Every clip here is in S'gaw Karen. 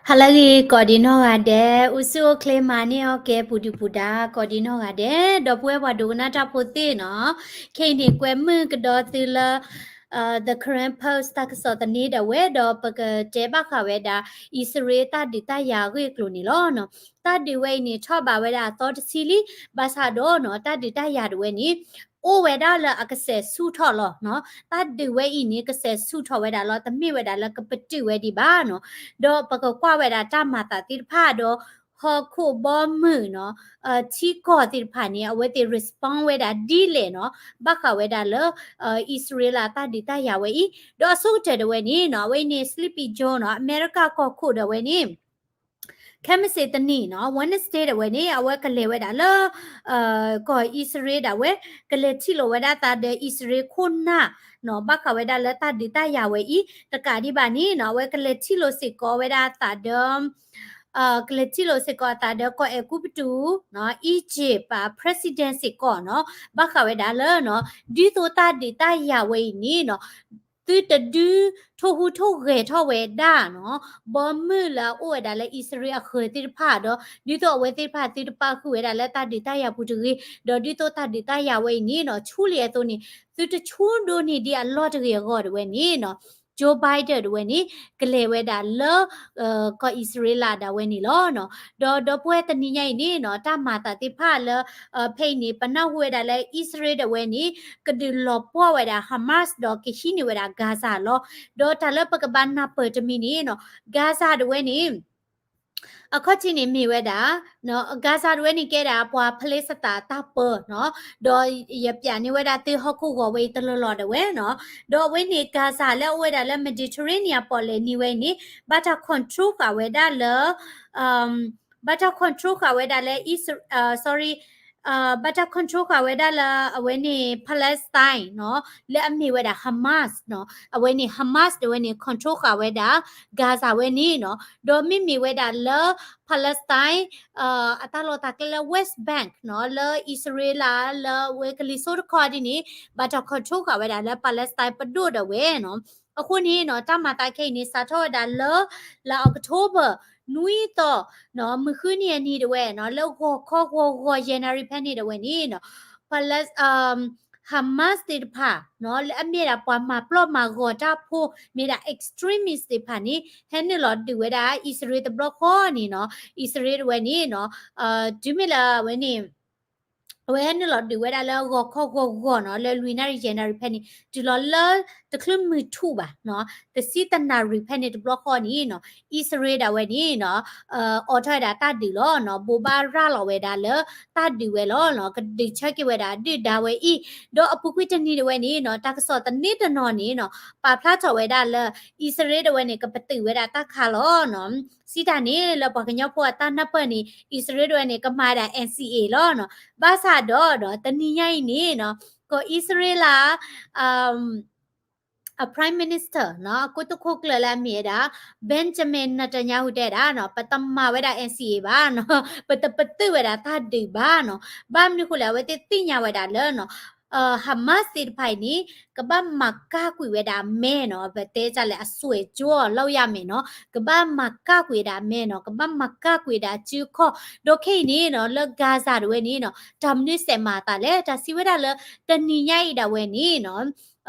ဟါလၢအဂ့ၤ ကိးဒံနီၢ်ဂၤဒဲး, အိၣ်ဆူၣ်အိၣ်ချ့မၤန့ၢ်အီၣ်ကဲ ပူၤဒုၣ်ပူၤဒါ ကိးဒံနီၢ်ဂၤဒဲး, ဒီပုၢ်ဝဲၢ်ပှၤဒိကနၣ်တၢ်ဖိသ့ၣ်နီၤ, ခဲအံၤန့ၣ် ကွဲမုာ်ကဒီးသုလၢ The Karen Post တၢ်ကစီၣ်သန့ဒီးဝဲ ဒီးပကတဲဘၣ်ဃးဝဲဒၣ် အံၣ်စရ့လးတၢ်ဒုးတၢ်ယၤအဂ့ၢ်အကျိၤန့ၣ်လီၤ. တၢ်ဒုးဝဲအံၤန့ၣ် ထီၣ်ဘးဝဲဒၣ်အသီတဆံလံ, ဘၣ်ဆၣ်ဒီးနီၤ တၢ်ဒုးတၢ်ယၤဒၣ်ဝဲန့ၣ် အိၣ်ဝဲဒၣ်လၢအကစဲးဆူၣ်ထီၣ်လီၤနီၤ. တၢ်ဒုးဝဲအံၤန့ၣ် ကစဲးဆူၣ်ထီၣ်ဝဲဒၣ်လီၤ, တမ့ၢ်ဝဲဒၣ်လၢကပတုာ်ဝဲဒံးဘၣ်နီၤ. ဒီးပကကွၢ်ဝဲဒၣ်တၢ်မၤသးသ့ၣ်တဖၣ်ဒီး ဟီၣ်ခိၣ်ဘီမုၢ်နီၤ, ထံကီၢ်သ့ၣ်တဖၣ်န့ၣ် အဝဲသ့ၣ် respond ဝဲဒၣ်ဒ်လဲၣ်နီၤ, ဘၣ်ဃးဝဲဒၣ်လၢ အံၣ်စရ့လးတၢ်ဒုးတၢ်ယၤဝဲအံၤ, ဒီးအဆိကတၢၢ်ဒၣ်ဝဲန့ၣ်နီၤ အဝဲအံၤန့ၣ် Sleepy Joe နီၤ, အမဲရကၤကီၢ်ခိၣ်ဒၣ်ဝဲန့ၣ် ခဲမုၢ်ဆ့ၣ်တနံၤနီၤ Wednesday ဒၣ်ဝဲန့ၣ် အဝဲကလဲၤဝဲဒၣ်လၢ ကီၢ်အံၣ်စရ့လးဒၣ်ဝဲ, ကလဲၤထံၣ်လိာ်ဝဲဒၣ်အသးဒီးအံၣ်စရ့လးခိၣ်နၢ်နီၤ, ဘၣ်ဃးဝဲဒၣ်လၢတၢ်ဒုးတၢ်ယၤဝဲအံၤ, တကးဒံးဘၣ်န့ၣ်နီၤ အဝဲကလဲၤထံၣ်လိာ်စ့ၢ်ကီးဝဲဒၣ်အသးဒီး ကလဲၤထံၣ်လိာ်စ့ၢ်ကီးအသးဒီးကီၢ်အဲၤကူပတူးနီၤ, Egypt ပှၤ president စ့ၢ်ကီးနီၤ, ဘၣ်ဃးဝဲဒၣ်လၢနီၤ ဒ်သိးတၢ်ဒုးတၢ်ယၤဝဲအံၤန့ၣ်နီၤ သုတဒုးထိၣ်ဟူးထိၣ်ဂဲၤထီၣ်ဝဲဒၣ်နီၤ, ဘီမုၢ်လၢအအိၣ်ဝဲဒၣ်လၢအံၣ်စရ့လးအဃၢၤသ့ၣ်တဖၣ်ဒီး ဒ်သိးအဝဲသ့ၣ်တဖၣ်သုတပာ်ဃုာ်ဝဲဒၣ်လၢတၢ်ဒုးတၢ်ယၤပူၤတဂ့ၤ, ဒီးဒ်သိးတၢ်ဒုးတၢ်ယၤဝဲအံၤန့ၣ်နီၤ ဆူၣ်လံအသိးန့ၣ် သုတဆူၣ်ဒိၣ်န့ၢ်ဒံးအလီၢ်တဂ့ၤအဂီၢ်ဒၣ်ဝဲန့ၣ်နီၤ Joe Biden ဒၣ်ဝဲန့ၣ် ကလဲၤဝဲဒၣ်လၢ ကီၢ်အံၣ်စရ့လးဒၣ်ဝဲန့ၣ်လီၤနီၤ. ဒီးဒီပုၢ်ဝဲၢ်တနံၤညါအံၤန့ၣ်နီၤ တၢ်မၤသးသ့ၣ်တဖၣ်လၢ ဖဲအံၤန့ၣ် ပနၢ်ဟူဝဲဒၣ်လၢအံၣ်စရ့လးဒၣ်ဝဲန့ၣ် ကဒုးလီၤပှီၢ်ဝဲဒၣ် Hamas ဒီးကဟံးန့ၢ်ဝဲဒၣ် Gaza လီၤ. ဒီးတၢ်လၢပကဘၣ်နၢ်ပၢၢ်တမံၤန့ၣ်နီၤ Gaza ဒၣ်ဝဲန့ၣ် အခီၣ်ထံးန့ၣ်မ့ၢ်ဝဲဒၣ် Gaza ဒၣ်ဝဲန့ၣ်ကဲဒၣ် ပှၤဖလ့စတၤတၢ်ပၢနီၤ, ဒီးယပျးန့ၢ်ဝဲဒၣ်သုဟီၣ်ခိၣ်ဂီၤဝဲအံၤတလီၢ်လီၢ်ဒၣ်ဝဲနီၤ, ဒီးအဝဲန့ၣ် Gaza လၢအအိၣ်ဝဲဒၣ်လၢ Mediterranean ပီၣ်လဲၣ်နံၤဝဲအံၤန့ၣ် ဘၣ်တၢ် control ဃာ်ဝဲဒၣ်လၢ ဘၣ်တၢ် control ဃာ်ဝဲဒၣ်လၢ sorry ဘၣ်တၢ် control ဃာ်ဝဲဒၣ်လၢအဝဲန့ၣ် Palestine နီၤ, လၢအမ့ၢ်ဝဲဒၣ် Hamas နီၤ, အဝဲန့ၣ် Hamas ဒၣ်ဝဲန့ၣ် control ဃာ်ဝဲဒၣ် Gaza ဝဲန့ၣ်နီၤ, ဒီးမ့မ့ၢ်ဝဲဒၣ်လၢ Palestine အတၢ်လီၢ်တၢ်ကျဲလၢ West Bank နီၤ, လၢအံၣ်စရ့လး လၢအဝဲကလံၤစိးတခီဒ်န့ၣ် ဘၣ်တၢ် control ဃာ်ဝဲဒၣ်လၢ Palestine ပဒိၣ်ဒၣ်ဝဲနီၤ. အဃိန့ၣ်နီၤ တၢ်မၤသးခဲအံၤန့ၣ် စးထီၣ်ဝဲဒၣ်လၢ လါ October နွံသီ နီၤ, မုၢ်ဃုနံၤအနံၤဒၣ်ဝဲနီၤ, လၢဂီၤခီဂီၤဂီၤယဲၢ်နၣ်ရံၣ်ဖဲန့ၣ်ဒၣ်ဝဲန့ၣ်နီၤ, Hamas သ့ၣ်တဖၣ်နီၤ လၢအမ့ၢ်ဒၣ်ပှၤမၤပျီၣ်မၤဂီၤတၢ်ဖိ မ့ၢ်ဒၣ် extremist သ့ၣ်တဖၣ်န့ၣ် ဟဲနုာ်လီၤဒုးဝဲဒၣ်အံၣ်စရ့လးတဘျီဃီန့ၣ်နီၤ, အံၣ်စရ့လးဒၣ်ဝဲန့ၣ်နီၤ, တုၤမ့ၢ်လၢအဝဲန့ၣ် အဝဲဟဲနုာ်လီၤဒုးဝဲဒၣ်လၢဂီၤခီဂီၤဂီၤနီၤ, လၢလွံၢ်နၣ်ရံၣ်ယဲၢ်နၣ်ရံၣ်ဖဲန့ၣ် တုၤလီၤလၢတချုးမုၢ်ထူၣ်ဘၣ်နီၤ, တဆံတနၣ်ရံၣ်ဖဲန့ၣ်တဘျီဃီန့ၣ်နီၤ, အံၣ်စရ့လးဒၣ်ဝဲန့ၣ်နီၤ အိးထီၣ်ဝဲဒၣ်တၢ်ဒုးလီၤနီၤ, ဘိးဘၣ်ရၤလီၤဝဲဒၣ်လၢတၢ်ဒုးဝဲလီၤနီၤ, ကဒုးဆၢက့ၤဝဲဒၣ်ဒုၣ်ဒါဝဲအံၤ, ဒီးအပူၤကွံာ်တနံၤဒၣ်ဝဲန့ၣ်နီၤ, တၢ်ကစီၣ်သန့တနီၤန့ၣ်နီၤ, ပာ်ဖျါထီၣ်ဝဲဒၣ်လၢ အံၣ်စရ့လးဒၣ်ဝဲန့ၣ် ကပတုာ်ဝဲဒၣ်တၢ်ခးလီၤနီၤ. စံးတၢ်န့ၣ် လၢပှၤကညီဖိအတၢ်နၢ်ပၢၢ်န့ၣ် အံၣ်စရ့လးဒၣ်ဝဲန့ၣ် ကမၤဒၣ် NCA လီၤနီၤ. ဘၣ်ဆၣ်ဒီး တနံၤညါအံၤန့ၣ်နီၤ, ကီၢ်အံၣ်စရ့လး အ Prime Minister နီၤ, အကိတိာ်ခိၣ်ကျၢၢ်လၢအမ့ၢ်ဝဲဒၣ် Benjamin Netanyahu တဲဒၣ်နီၤ, ပတမၤဝဲဒၣ် NCA ဘၣ်နီၤ, ပတပတုာ်ဝဲဒၣ်တၢ်ဒုးဘၣ်နီၤ. ဘၣ်မနုၤဃိလဲၣ် အဝဲသ့ၣ်သ့ၣ်ညါဝဲဒၣ်လၢနီၤ Hamas သ့ၣ်တဖၣ်အံၤန့ၣ် ကဘၣ်မၤကၢ်ကွံာ်ဝဲဒၣ်အမဲနီၤ, ပတဲဒ်လဲၣ် အစွဲးကၠိအီၤ လောက်ရမယ် နီၤ, ကဘၣ်မၤကၢ်ကွံာ်ဝဲဒၣ်အမဲနီၤ, ကဘၣ်မၤကၢ်ကွံာ်ဝဲဒၣ်အစုအခီၣ်, ဒီးခဲအံၤန့ၣ်နီၤ လၢ Gaza ဒၣ်ဝဲန့ၣ်နီၤ တၢ်မနုၤစဲးမၤအသးလဲၣ်, တၢ်စံးဝဲဒၣ်လၢ တနံၤညါအံၤဒၣ်ဝဲန့ၣ်နီၤ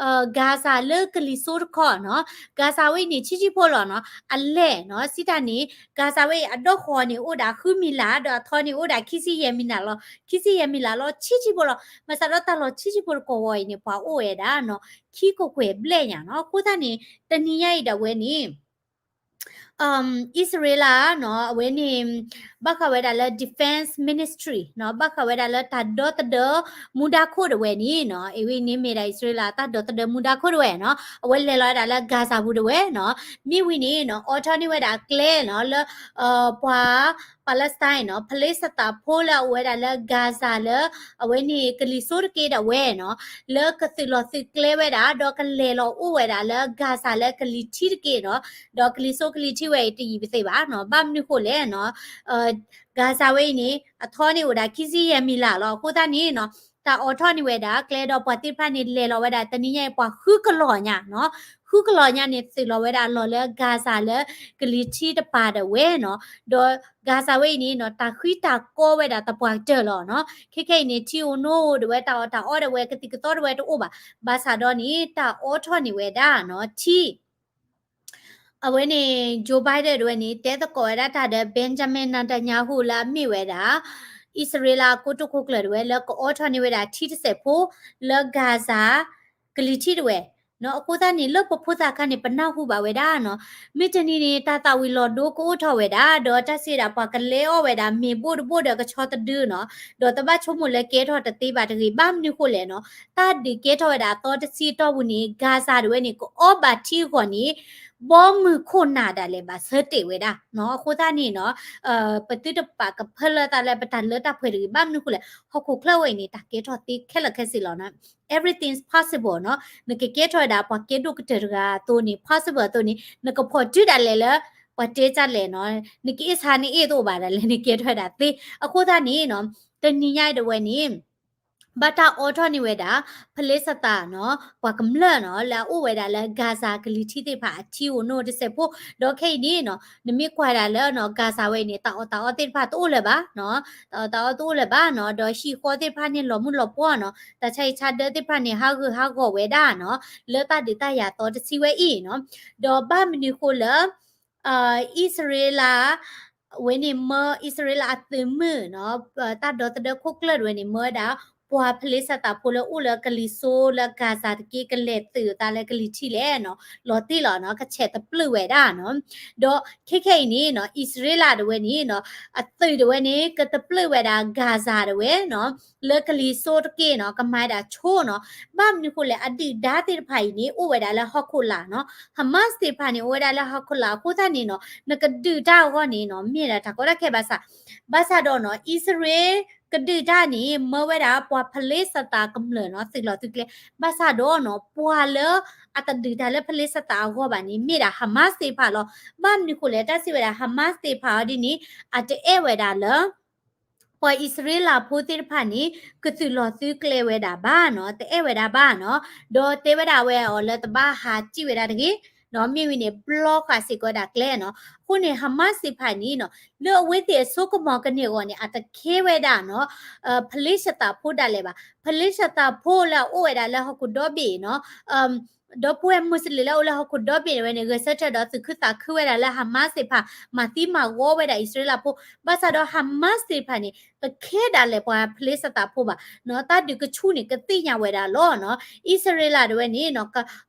Gaza လၢကလံၤစိးတခီနီၤ, Gaza ဝဲအံၤန့ၣ် ဆံးဆံးဖိလီၤနီၤ, အလဲၢ်နီၤ, စံးတၢ်န့ၣ် Gaza ဝဲအံၤ အဒီၣ်ဃီန့ၣ် အိၣ်ဒၣ်ဃုမံၤလး, ဒီးအထီန့ၣ် အိၣ်ဒၣ်ခံဆံယဲၢ်မံၤလးလီၤ, ခံဆံယဲၢ်မံၤလးလီၤ, ဆံးဆံးဖိလီၤ, မ့ၢ်စးဒီးတၢ်လီၢ်ဆံးဆံးဖိတကဝီၤအံၤန့ၣ် ပှၤအိၣ်ဝဲဒၣ်နီၤ, ခံကကွဲၢ်ဘျဲၣ်ညါနီၤ, အဃိသတးန့ၣ် တနံၤညါအံၤဒၣ်ဝဲန့ၣ် အံၣ်စရ့လးနီၤ အဝဲန့ၣ် ဘၣ်ဃးဝဲဒၣ်လၢ Defense Ministry နီၤ, ဘၣ်ဃးဝဲဒၣ်လၢတၢ်ဒီသဒၢမူဒါခိၣ်ဒၣ်ဝဲန့ၣ်နီၤ, အဝဲန့ၣ်မ့ၢ်ဒၣ်အံၣ်စရ့လးတၢ်ဒီသဒၢမူဒါခိၣ်ဒၣ်ဝဲနီၤ, အဝဲလဲၤလီၤဝဲဒၣ်လၢ Gaza ပူၤဒၣ်ဝဲနီၤ, မ့ၢ်ဝံၤန့ၣ်နီၤ အိးထီၣ်န့ၢ်ဝဲဒၣ်အကျဲနီၤ လၢ ပှၤ Palestine နီၤ, ဖလ့ၡသးဖိလၢအအိၣ်ဝဲဒၣ်လၢ Gaza လၢ အဝဲန့ၣ်ကလံၤစိးတက့ၢ်ဒၣ်ဝဲနီၤ, လၢကသုးလီၤသုးကျဲဝဲဒၣ် ဒီးကလဲၤလီၤအိၣ်ဝဲဒၣ်လၢ Gaza လၢကလံၤထံးတက့ၢ်နီၤ, ဒီးကလံၤစိးကလံၤထံးဝဲအံၤတယံာ်ပသ့ၣ်ဘၣ်နီၤ, ဘၣ်မနုၤဃိလဲၣ်နီၤ Gaza ဝဲအံၤန့ၣ် အထီန့ၣ်အိၣ်ဒၣ်ခံဆံယဲၢ်မံၤလးလီၤ, အဃိသတးန့ၣ်နီၤ တၢ်အိးထီၣ်န့ၢ်ဝဲဒၣ်ကျဲဒီးပှၤသ့ၣ်တဖၣ်န့ၣ် လဲၤလီၤဝဲဒၣ်တနံၤညါအံၤ ပှၤဃုကလီၤညါနီၤ, ဃုကလီၤညါန့ၣ် သုးလီၤဝဲဒၣ်လီၢ်လၢ Gaza လၢကလံၤထံးတပၤဒၣ်ဝဲနီၤ, ဒီး Gaza ဝဲအံၤန့ၣ်နီၤ တၢ်ဃံတၢ်ကီဝဲဒၣ်သပှၢ်ကတၢၢ်လီၤနီၤ. ခဲခဲအံၤန့ၣ် ထံအိၣ်နိဒၣ်ဝဲ တၢ်အီၣ်တၢ်အီဒၣ်ဝဲ ကသံၣ်ကသီဒၣ်ဝဲတအိၣ်ဘၣ်. ဘၣ်ဆၣ်ဒီးန့ၣ် တၢ်အိးထီၣ်န့ၢ်ဝဲဒၣ်နီၤ ထံ အဝဲန့ၣ် Joe Biden ဒၣ်ဝဲန့ၣ် တဲသကိးဝဲဒၣ်တၢ်ဒီး Benjamin Netanyahu လၢအမ့ၢ်ဝဲဒၣ် အံၣ်စရ့လးကိတိာ်ခိၣ်ကျၢၢ်ဒၣ်ဝဲ လၢကအိးထီၣ်န့ၢ်ဝဲဒၣ်ထံတစဲးဖိ လၢ Gaza ကလံၤထံးဒၣ်ဝဲနီၤ. အဃိသတးန့ၣ် လၢပဖိသၣ်ခါန့ၣ် ပနၢ်ဟူဘၣ်ဝဲဒၣ်နီၤ, မုၢ်တနံၤန့ၣ် တၢ်သၣ်ဝံၤလီၤဒိကအိၣ်ထီၣ်ဝဲဒၣ်, ဒီးတၢ်စံးဝဲဒၣ် ပှၤကလဲအီၣ်ဝဲဒၣ် မ့ၤဘိၣ်တဘိၣ်ဒီးကဆီတဒုနီၤ, ဒီးတဘၣ်ဆိကမိၣ်လၢကဲထီၣ်တသ့ဘၣ်တဂ့ၤ. ဘၣ်မနုၤဃိလဲၣ်နီၤ, တၢ်ဒုးကဲထီၣ်ဝဲဒၣ်အသီတဆံတီၢ်ပူၤန့ၣ် Gaza ဒၣ်ဝဲန့ၣ် ကအီၣ်ဘၣ်ထံအဂီၢ်န့ၣ် ဘီမုၢ်ခိၣ်နၢ်ဒၣ်လဲာ်ဘၣ်ဆၢတဲာ်ဝဲဒၣ်နီၤ. အဃိသတးန့ၣ်နီၤ ပသုတပာ်ကဖၢလၢသးလၢပတၢ်လၢတၢ်ပှဲၤတဂ့ၤ. ဘၣ်မနုၤဃိလဲၣ်, ဟီၣ်ခိၣ်ချၢဝဲအံၤန့ၣ် တၢ်ကဲထီၣ်သ့ခဲလၢာ်ခဲဆ့လီၤနီၤ. Everything's possible နီၤ. နကကဲထီၣ်ဝဲဒၣ်ပှၤကဲဒိၣ်ကတၢၢ်တဂၤအသိးန့ၣ် possible အသိးန့ၣ် နကဖီၣ်တုၤဒၣ်လဲာ်လၢ ပှၤတဲတၢ်လဲၣ်နီၤ, နကအ့ၣ်ဆါနအ့ၣ်တအိၣ်ဘၣ်ဒၣ်လဲာ် နကဲထီၣ်ဝဲဒၣ်သ့. အဃိသတးန့ၣ်နီၤ တနံၤညါအံၤဒၣ်ဝဲန့ၣ် ဘၣ်တၢ်အိးထီၣ်န့ၢ်ဝဲဒၣ် ဖလ့စသးနီၤ ပှၤကမျၢၢ်နီၤ လၢအအိၣ်ဝဲဒၣ်လၢ Gaza ကလံၤထံးသ့ၣ်တဖၣ်အထံအိၣ်နိတစဲးဖိ, ဒီးခဲအံၤန့ၣ်နီၤ နမ့ၢ်ကွၢ်ဒၣ်လၢနီၤ Gaza ဝဲအံၤန့ၣ် တၢ်အီၣ်တၢ်အီသ့ၣ်တဖၣ်တအိၣ်လၢၤဘၣ်နီၤ, တၢ်အီၣ်တၢ်အီတအိၣ်လၢၤဘၣ်နီၤ, ဒီးဟံၣ်ဃီသ့ၣ်တဖၣ်န့ၣ်လီၤမုၢ်လီၤပှီၢ်နီၤ, တၢ်ဆါဟံၣ်ဆါဒၢသ့ၣ်တဖၣ်န့ၣ် ဟးဂူာ်ဟးဂီၤဝဲဒၣ်နီၤ, လၢတၢ်ဒုးတၢ်ယၤသီတဆံဝဲအံၤနီၤ, ဒီးဘၣ်မနုၤဃိလၢ အံၣ်စရ့လး ဝဲန့ၣ်မၢ အံၣ်စရ့လးအသုးမုၢ်နီၤ တၢ်ဒီသဒၢခိၣ်ကျၢၢ်ဒၣ်ဝဲန့ၣ် မၢဝဲဒၣ် ပှၤဖလ့စသးဖိလၢအိၣ်လၢကလံၤစိလၢ Gaza တက့ၢ် ကလဲၤသုးအသးလၢကလံၤထံးလဲၣ်နီၤ, လီၤတံၢ်လီၤနီၤ, ကဆဲးတပျုာ်ဝဲဒၣ်နီၤ, ဒီးခဲခဲအံၤန့ၣ်နီၤ အံၣ်စရ့လးဒၣ်ဝဲန့ၣ်နီၤ အသုးဒၣ်ဝဲန့ၣ် ကတပျုာ်ဝဲဒၣ် Gaza ဒၣ်ဝဲနီၤ လၢကလံၤစိတက့ၢ်နီၤ, ကမၤဝဲဒၣ်ဆိနီၤ, ဘၣ်မနုၤဃိလဲၣ် အဒုၣ်ဒါသ့ၣ်တဖၣ်အံၤန့ၣ် အိၣ်ဝဲဒၣ်လၢဟီၣ်ခိၣ်လာ်နီၤ, Hamas သ့ၣ်တဖၣ်န့ၣ် အိၣ်ဝဲဒၣ်လၢဟီၣ်ခိၣ်လာ်အဃိသတးန့ၣ်နီၤ, နကဒုးတၢ်အဂီၢ်န့ၣ်နီၤ မ့ၢ်ဒၣ်တၢ်ကီတၢ်ခဲဘၣ်ဆၣ်, ဘၣ်ဆၣ်ဒီးနီၤ အံၣ်စရ့လး ကဒုးတၢ်န့ၣ် မၢဝဲဒၣ်ပှၤဖလ့စသးကမျၢၢ်နီၤ သုးလီၤသုးကျဲ, ဘၣ်ဆၣ်ဒီးနီၤ ပှၤလၢအတဒုးတၢ်လၢဖလ့စသးအဂီၢ်ဘၣ်န့ၣ် မ့ၢ်ဒၣ် Hamas သ့ၣ်တဖၣ်လီၤ. ဘၣ်မနုၤဃိလဲၣ် တၢ်စံးဝဲဒၣ် Hamas သ့ၣ်တဖၣ်အီၤဒ်န့ၣ် အတအဲၣ်ဝဲဒၣ်လၢ ပှၤအံၣ်စရ့လးဖိသ့ၣ်တဖၣ်န့ၣ် ကသုးလီၤသုးကျဲဝဲဒၣ်ဘၣ်နီၤ, တအဲၣ်ဝဲဒၣ်ဘၣ်နီၤ, ဒီးတဲဝဲဒၣ်ဝဲအီၤလၢတဘၣ်ဟးစံၣ်ဝဲဒၣ်တဂ့ၤနီၤ, မ့ၢ်ဝံၤန့ၣ် ဘျီဃာ်စ့ၢ်ကီးဝဲဒၣ်ကျဲနီၤ. အဃိန့ၣ် Hamas သ့ၣ်တဖၣ်န့ၣ်နီၤ လၢအဝဲသ့ၣ်အစိကမီၤကန့ၢ်အဂီၢ်န့ၣ် အတခဲဝဲဒၣ်နီၤ ဖလ့စသးဖိဒၣ်လဲာ်ဘၣ်. ဖလ့စသးဖိလၢအအိၣ်ဝဲဒၣ်လၢဟီၣ်ခိၣ်ဒီဘ့ၣ်နီၤ ဒီပုၢ်ဝဲၢ်မူစလ့ၣ်လၢအအိၣ်လၢဟီၣ်ခိၣ်ဒီဘ့ၣ်ဝဲန့ၣ် ဂဲၤဆၢထၢၣ်ဒီးသုးခုသးခုဝဲဒၣ်လၢ Hamas သ့ၣ်တဖၣ် မၤသံမၤဂီၤဝဲဒၣ်အံၣ်စရ့လးဖိ, ဘၣ်ဆၣ်ဒီး Hamas သ့ၣ်တဖၣ်န့ၣ် တခဲဒၣ်လဲာ်ပှၤဖလ့စသးဖိဘၣ်နီၤ, တၢ်ဒုးကဆူၣ်န့ၣ် ကသ့ၣ်ညါဝဲဒၣ်လီၤနီၤ, အံၣ်စရ့လးဒၣ်ဝဲန့ၣ်နီၤ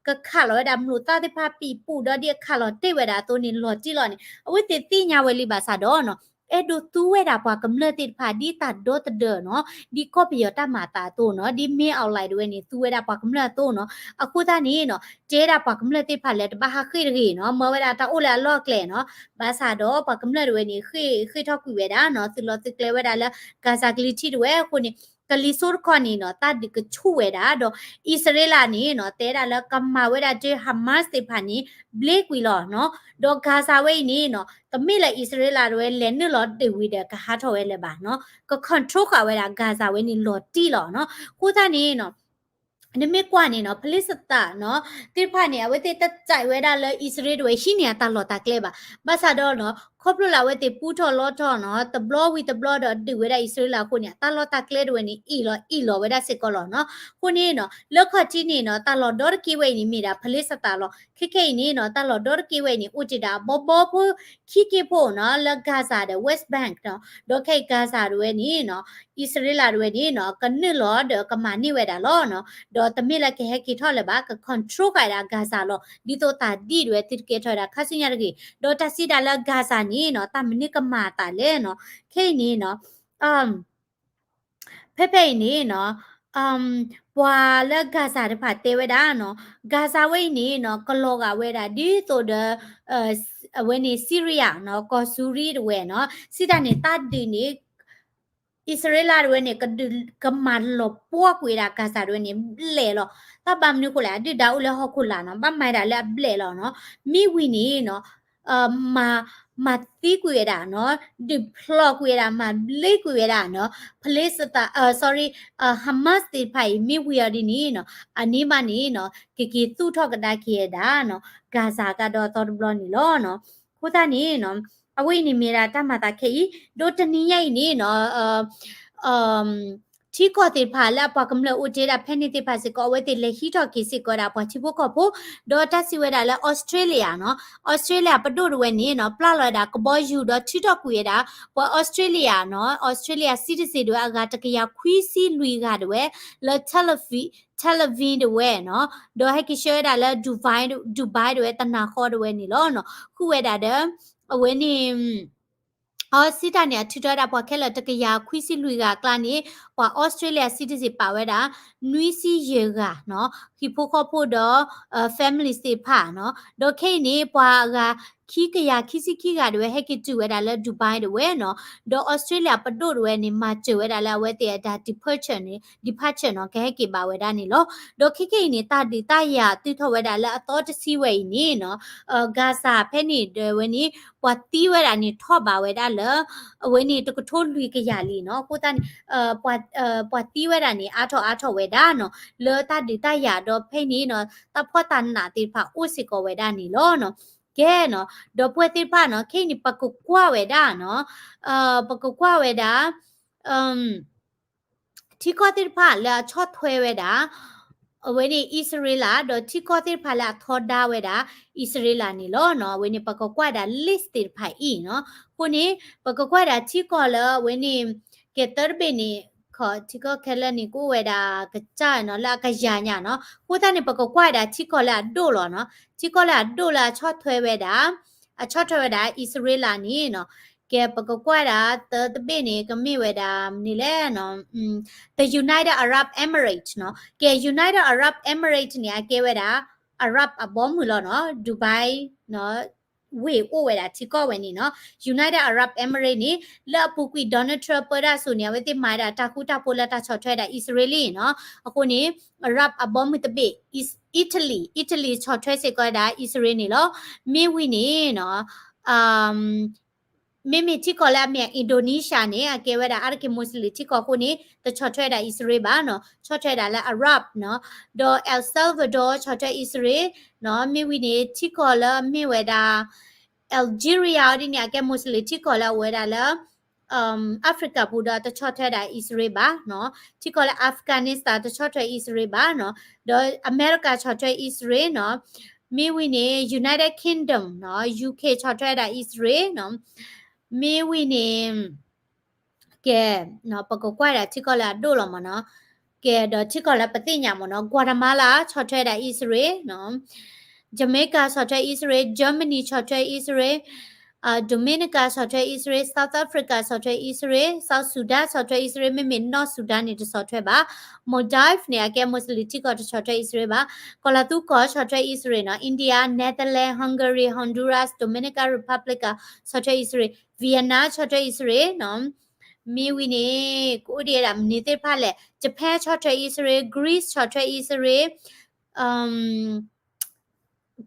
ကခးလီၤဝဲဒၣ်မျိာ်သၣ်သ့ၣ်တဖၣ်ပံာ်ပူၤဒီးဒ်အခးလီၤတ့ၢ်ဝဲဒၣ်အသိးန့ၣ် လီၤတံၢ်လီၤန့ၣ် အဝဲသ့ၣ်သ့ၣ်ညါဝဲလံဘၣ်ဆၣ်ဒီးနီၤ အဲၣ်ဒိးသူဝဲဒၣ်ပှၤကမျၢၢ်သ့ၣ်တဖၣ် ဒ်တၢ်ဒီသဒၢနီၤ, ဒ်ကီၢ်ပယီၤတၢ်မၤအသးအသိးနီၤ, ဒ် မင်းအောင်လှိုင် ဒၣ်ဝဲန့ၣ် သူဝဲဒၣ်ပှၤကမျၢၢ်အသိးနီၤ, အဃိသတးန့ၣ်နီၤ တဲဒၣ်ပှၤကမျၢၢ်သ့ၣ်တဖၣ်လၢတဘၣ်ဟးဃ့ၢ်တဂ့ၤနီၤ, မၢဝဲဒၣ်တၢ်အိၣ်လၢအလီၢ်အကျဲနီၤ, ဘၣ်ဆၣ်ဒီးပှၤကမျၢၢ်ဒၣ်ဝဲန့ၣ် ဃ့ၢ်ဃ့ၢ်ထီၣ်ကွံာ်ဝဲဒၣ်နီၤ, သုးလီၤသုးကျဲဝဲဒၣ်လၢ Gaza ကလံၤထံးဒၣ်ဝဲအဃိန့ၣ် ကလံၤစိတခီန့ၣ်နီၤ တၢ်ဒုးကဆူၣ်ဝဲဒၣ်ဒီး အံၣ်စရ့လးန့ၣ်နီၤ တဲဒၣ်လၢကမၤဝဲဒၣ်တ့ၢ် Hamas သ့ၣ်တဖၣ်န့ၣ် ဘျ့ကွံာ်လီၤနီၤ, ဒီး Gaza ဝဲအံၤန့ၣ်နီၤ တမ့ၢ်လၢအံၣ်စရ့လးဒၣ်ဝဲလဲၤနုာ်လီၤဒုးဝံၤဒီးကဟးထီၣ်ဝဲလၢၤဘၣ်နီၤ, က control ဃာ်ဝဲဒၣ် Gaza ဝဲန့ၣ်လီၤတံၢ်လီၤနီၤ, အဃိသတးန့ၣ်နီၤ နမ့ၢ်ကွၢ်န့ၣ်နီၤ ဖလ့စသးနီၤ သ့ၣ်တဖၣ်န့ၣ် အဝဲသ့ၣ်တစဲးဝဲဒၣ်လၢအံၣ်စရ့လးဒၣ်ဝဲဟံးန့ၢ်အတၢ်လီၢ်တၢ်ကျဲဘၣ်, ဘၣ်ဆၣ်ဒီးနီၤ ခီဖျိလၢအဝဲသ့ၣ်ပူထီၣ်လီထီၣ်နီၤ တဘျီဝံၤတဘျီဒီးဒုးဝဲဒၣ်အံၣ်စရ့လးအဃိန့ၣ် အတၢ်လီၢ်တၢ်ကျဲဒၣ်ဝဲန့ၣ် အ့ၣ်လီၤအ့ၣ်လီၤဝဲဒၣ်စ့ၢ်ကီးလီၤနီၤ, အဃိန့ၣ်နီၤ လၢခီၣ်ထံးန့ၣ်နီၤ တၢ်လီၢ်ဒီတက့ၢ်ဝဲအံၤန့ၣ် မ့ၢ်ဒၣ်ဖလ့စသးလီၤ, ခဲခဲအံၤန့ၣ်နီၤ တၢ်လီၢ်ဒီတက့ၢ်ဝဲအံၤန့ၣ် အိၣ်တ့ၢ်ဒၣ်ဘီဘီဖိခံက့ၢ်ဖိနီၤ လၢ Gaza ဒီး West Bank နီၤ, ဒီးခဲအံၤ Gaza ဒၣ်ဝဲန့ၣ်နီၤ အံၣ်စရ့လးဒၣ်ဝဲန့ၣ်နီၤ ကနုာ်လီၤဒီးကမၤန့ၢ်ဝဲဒၣ်လီၤနီၤ, ဒီးတမ့ၢ်လၢကဟဲက့ၤထီၣ်လၢၤဘၣ် က control ဃာ်ဒၣ် Gaza လီၤ, ဒ်သိးတၢ်ဒ်ဒၣ်ဝဲသုတကဲထီၣ်ဝဲဒၣ်ခါဆူညါတဂ့ၤ, ဒီးတၢ်စံးဒၣ်လၢ Gaza န့ၣ်နီၤ တၢ်မနုၤကမၤအသးလဲၣ်နီၤ, ခဲအံၤန့ၣ်နီၤ ဖဲဖဲအံၤန့ၣ်နီၤ ပှၤလၢ Gaza တဖၣ်တဲဝဲဒၣ်နီၤ Gaza ဝဲအံၤန့ၣ်နီၤ ကလီၤဂာ်ဝဲဒၣ်ဒ်သိးဒီး အဝဲန့ၣ် Syria နီၤ ကီၢ်စူရံဒၣ်ဝဲနီၤ စံးတၢ်န့ၣ် တၢ်ဒုးန့ၣ် အံၣ်စရ့လးဒၣ်ဝဲန့ၣ် ကဒုးကမၤလီၤပှီၢ်ကွံာ်ဝဲဒၣ် Gaza ဒၣ်ဝဲန့ၣ် ဘျဲၣ်လီၤ, တၢ်ဘၣ်မနုၤဃိလဲၣ် အဒုၣ်ဒါအိၣ်လၢဟီၣ်ခိၣ်လာ်နီၤ ဘၣ်မၤဒၣ်လၢအဘျဲၣ်လီၤနီၤ, မ့ၢ်ဝံၤန့ၣ်နီၤ မၤ မၤသံကွံာ်ဝဲဒၣ်နီၤ, ဒုးဖျိးကွံာ်ဝဲဒၣ်, မၤဘျ့ကွံာ်ဝဲဒၣ်နီၤ, ဖလ့စတး, sorry, Hamas သ့ၣ်တဖၣ်အံၤ မ့ၢ်ဝံၤအီၤဒ်န့ၣ်နီၤ, အန့ၣ်ဘၣ်န့ၣ်နီၤ ကက့ၤသူၣ်ထီၣ်ကဒါက့ၤဝဲဒၣ်နီၤ Gaza ကဒီးအသီတဘျီန့ၣ်လီၤနီၤ. အဃိသတးန့ၣ်နီၤ အဝဲအံၤန့ၣ်မ့ၢ်ဒၣ်တၢ်မၤသးခဲအံၤ, ဒီးတနံၤညါအံၤန့ၣ်နီၤ ထံကီၢ်သ့ၣ်တဖၣ်လၢအပှၤကမျၢၢ်အိၣ်တ့ၢ်ဒၣ်ဖဲန့ၣ်သ့ၣ်တဖၣ်စ့ၢ်ကီး အဝဲသ့ၣ်လဲၤဟံးထီၣ်က့ၤစ့ၢ်ကီးဝဲဒၣ်ပှၤထံဖိကီၢ်ဖိ, ဒီးတၢ်စံးဝဲဒၣ်လၢ Australia နီၤ, Australia ပဒိၣ်တဝဲန့ၣ်နီၤ ပျၢ်လီၤဝဲဒၣ်ကဘီယူၤဒီးထုးထီၣ်ကွံာ်ဝဲဒၣ် ပှၤ Australia နီၤ, Australia citizen တဝဲအဂၤတကယၤခွံဆံလွံၢ်ဂၤတဝဲ လၢ Tel Aviv တဝဲနီၤ, ဒီးဟဲက့ၤဆှၢဝဲဒၣ်လၢ Dubai, Dubai တဝဲ တနၤဃီတဝဲန့ၣ်လီၤနီၤ, ဃုာ်ဝဲဒၣ်ဒီး အဝဲန့ၣ် အီစံတၢ်န့ၣ် အထုးထီၣ်ဝဲဒၣ်ပှၤခဲလၢာ်တကယၤခွံဆံလွံၢ်ဂၤအကျါန့ၣ် ပှၤ Australia citizen ပာ်ဝဲဒၣ် နွံဆံယဲၢ်ဂၤနီၤ, ဟံၣ်ဖိဃီဖိဒီး families သ့ၣ်တဖၣ်နီၤ, ဒီးခဲအံၤန့ၣ် ပှၤအဂၤခံကယၤခံဆံခံဂၤတဝဲ ဟဲက့ၤတုၤဝဲဒၣ်လၢ Dubai တဝဲနီၤ, ဒီး Australia ပဒိၣ်တဝဲန့ၣ် မၤစၢၤဝဲဒၣ်လၢအဝဲသ့ၣ်အတၢ် departure န့ၣ် departure နီၤ ကဟဲက့ၤဘၣ်ဝဲဒၣ်န့ၣ်လီၤ. ဒီးခဲခဲအံၤန့ၣ် တၢ်ဒုးတၢ်ယၤတုၤထီၣ်ဝဲဒၣ်လၢအသီတဆံဝဲအံၤန့ၣ်နီၤ Gaza ဖဲန့ၣ်ဒၣ်ဝဲန့ၣ် ပှၤသံဝဲဒၣ်န့ၣ် ထီၣ်ဘးဝဲဒၣ်လၢ အဝဲန့ၣ် တကထိလွံၢ်ကယၤလံနီၤ. အဃိသတးန့ၣ် ပှၤသံဝဲဒၣ်န့ၣ် အါထီၣ်အါထီၣ်ဝဲဒၣ်နီၤ လၢတၢ်ဒုးတၢ်ယၤဒီးဖဲန့ၣ်နီၤ တၢ်ဖှီၣ်တၢ်နးသ့ၣ်တဖၣ်အိၣ်စ့ၢ်ကီးဝဲဒၣ်န့ၣ်လီၤနီၤ. ကဲနီၤ ဒီးပဝဲသ့ၣ်တဖၣ်နီၤ ခဲအံၤန့ၣ် ပကကွၢ်ဝဲဒၣ်နီၤ ပကကွၢ်ဝဲဒၣ် ထံကီၢ်သ့ၣ်တဖၣ်လၢအဆီၣ်ထွဲဝဲဒၣ် အဝဲန့ၣ်အံၣ်စရ့လး ဒီးထံကီၢ်သ့ၣ်တဖၣ်လၢအထီဒါဝဲဒၣ် အံၣ်စရ့လးန့ၣ်လီၤနီၤ. အဝဲန့ၣ် ပကကွၢ်ဒၣ် list သ့ၣ်တဖၣ်အံၤနီၤ. အဃိန့ၣ် ပကကွၢ်ဒၣ်ထံကီၢ်လၢအဝဲန့ၣ် ကဲသၢတဘ့ၣ်န့ၣ် ထံကီၢ်ခဲလၢာ်န့ၣ် ကအိၣ်ဝဲဒၣ်ကစၢ်နီၤ လၢအကယၤညါနီၤ. အဃိသတးန့ၣ် ပကကွၢ်ဒၣ်ထံကီၢ်လၢအဒိၣ်လီၤနီၤ. ထံကီၢ်လၢအဒိၣ်လၢအဆီၣ်ထွဲဝဲဒၣ် အဆီၣ်ထွဲဝဲဒၣ် အံၣ်စရ့လးန့ၣ်နီၤ. ကဲ ပကကွၢ်ဒၣ်သၢတဘ့ၣ်န့ၣ် ကမ့ၢ်ဝဲဒၣ်မနုၤလဲၣ်နီၤ The United Arab Emirates နီၤ. ကဲ United Arab Emirates န့ၣ် အကဲဝဲဒၣ် Arab အဘီမုၢ်လီၤနီၤ Dubai နီၤ ဝ့ၢ်အိၣ်ဝဲဒၣ်ထံကီၢ်ဝဲန့ၣ်နီၤ. United Arab Emirates န့ၣ် လၢအပူၤကွံာ် Donald Trump ပၢတၢ်စိၤန့ၣ် အဝဲသ့ၣ်မၤဝဲဒၣ်တၢ်ဃူတၢ်ဖိးလၢတၢ်ဆီၣ်ထွဲဒၣ်အံၣ်စရ့လးနီၤ. အဃိန့ၣ် Arab အဘီမုၢ်တဘ့ၣ် Italy, Italy ဆီၣ်ထွဲစ့ၢ်ကီးဝဲဒၣ်အံၣ်စရ့လးန့ၣ်လီၤ. မ့ၢ်ဝံၤန့ၣ်နီၤ မ့မ့ၢ်ထံကီၢ်လၢအမ့ၢ် Indonesia န့ၣ် အကဲဝဲဒၣ်အါတက့ၢ် Muslim ထံကီၢ်အဃိန့ၣ် တဆီၣ်ထွဲဒၣ်အံၣ်စရ့လးဘၣ်နီၤ, ဆီၣ်ထွဲဒၣ်လၢ Arab နီၤ, ဒီး El Salvador ဆီၣ်ထွဲအံၣ်စရ့လးနီၤ, မ့ၢ်ဝံၤန့ၣ် ထံကီၢ်လၢအမ့ၢ်ဝဲဒၣ် Algeria ဒ်န့ၣ် အကဲ Muslim ထံကီၢ်လၢအအိၣ်ဝဲဒၣ်လၢ Africa ပူၤဒီးတဆီၣ်ထွဲဒၣ်အံၣ်စရ့လးဘၣ်နီၤ, ထံကီၢ်လၢ Afghanistan တဆီၣ်ထွဲအံၣ်စရ့လးဘၣ်နီၤ, ဒီးအမဲရကၤဆီၣ်ထွဲအံၣ်စရ့လးနီၤ, မ့ၢ်ဝံၤန့ၣ် United Kingdom နီၤ, UK ဆီၣ်ထွဲဒၣ်အံၣ်စရ့လးနီၤ, မ့ၢ်ဝံၤန့ၣ် ကဲ ပကကွၢ်ဒၣ်ထံကီၢ်လၢအဒိၣ်လီၤမ့ၢ်နီၤ, ကဲ ဒီးထံကီၢ်လၢပသ့ၣ်ညါမ့ၢ်နီၤ, Guatemala ဆီၣ်ထွဲဒၣ်အံၣ်စရ့လးနီၤ, Jamaica ဆီၣ်ထွဲအံၣ်စရ့လး, Germany ဆီၣ်ထွဲအံၣ်စရ့လး, Dominica ဆီၣ်ထွဲအံၣ်စရ့လး, South Africa ဆီၣ်ထွဲအံၣ်စရ့လး, South Sudan ဆီၣ်ထွဲအံၣ်စရ့လး, မ့မ့ၢ် North Sudan န့ၣ် တဆီၣ်ထွဲဘၣ်, Maldives န့ၣ် အကဲ Muslim ထံကီၢ် တဆီၣ်ထွဲအံၣ်စရ့လးဘၣ်, ကီၤလၤသူကီၢ် ဆီၣ်ထွဲအံၣ်စရ့လးနီၤ, India, Netherlands, Hungary, Honduras, Dominican Republic ဆီၣ်ထွဲအံၣ်စရ့လး, Vietnam ဆီၣ်ထွဲအံၣ်စရ့လးနီၤ, မ့ၢ်ဝံၤန့ၣ် ကအိၣ်ဒံးဝဲဒၣ်မနုၤသ့ၣ်တဖၣ်လဲၣ်, Japan ဆီၣ်ထွဲအံၣ်စရ့လး, Greece ဆီၣ်ထွဲအံၣ်စရ့လး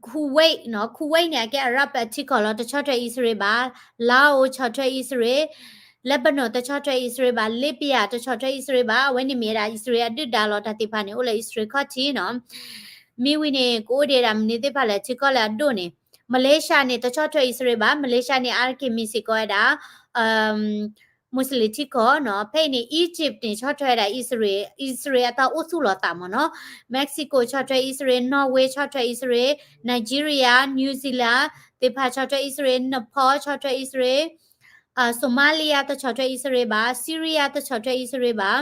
Kuwait နီၤ, Kuwait န့ၣ် အကဲ Arab အထံကီၢ်လီၤ, တဆီၣ်ထွဲအံၣ်စရ့လးဘၣ်, Laos ဆီၣ်ထွဲအံၣ်စရ့လး, Lebanon တဆီၣ်ထွဲအံၣ်စရ့လးဘၣ်, Libya တဆီၣ်ထွဲအံၣ်စရ့လးဘၣ်, အဝဲန့ၣ်မ့ၢ်ဝဲဒၣ် အံၣ်စရ့လးအဒုၣ်ဒါလီၤ, တၢ်သ့ၣ်တဖၣ်န့ၣ် အိၣ်လၢအံၣ်စရ့လးခီၣ်ထံးနီၤ. မ့ၢ်ဝံၤန့ၣ် ကအိၣ်ဒံးဒၣ်မနုၤသ့ၣ်တဖၣ်လဲၣ်, ထံကီၢ်လၢအဒိၣ်န့ၣ်, Malaysia န့ၣ် တဆီၣ်ထွဲအံၣ်စရ့လးဘၣ်, Malaysia န့ၣ် အါတက့ၢ်မ့ၢ်စ့ၢ်ကီးဝဲဒၣ် Muslim ထံကီၢ်နီၤ. ဖဲအံၤန့ၣ် Egypt န့ၣ် ဆီၣ်ထွဲဝဲဒၣ်အံၣ်စရ့လး, အံၣ်စရ့လးအတၢ်အိၣ်သူၣ်လီၤသးမ့ၢ်နီၤ. Mexico ဆီၣ်ထွဲအံၣ်စရ့လး, Norway ဆီၣ်ထွဲအံၣ်စရ့လး, Nigeria, New Zealand သ့ၣ်တဖၣ်ဆီၣ်ထွဲအံၣ်စရ့လး, Nepal ဆီၣ်ထွဲအံၣ်စရ့လး, Somalia တဆီၣ်ထွဲအံၣ်စရ့လးဘၣ်, Syria တဆီၣ်ထွဲအံၣ်စရ့လးဘၣ်,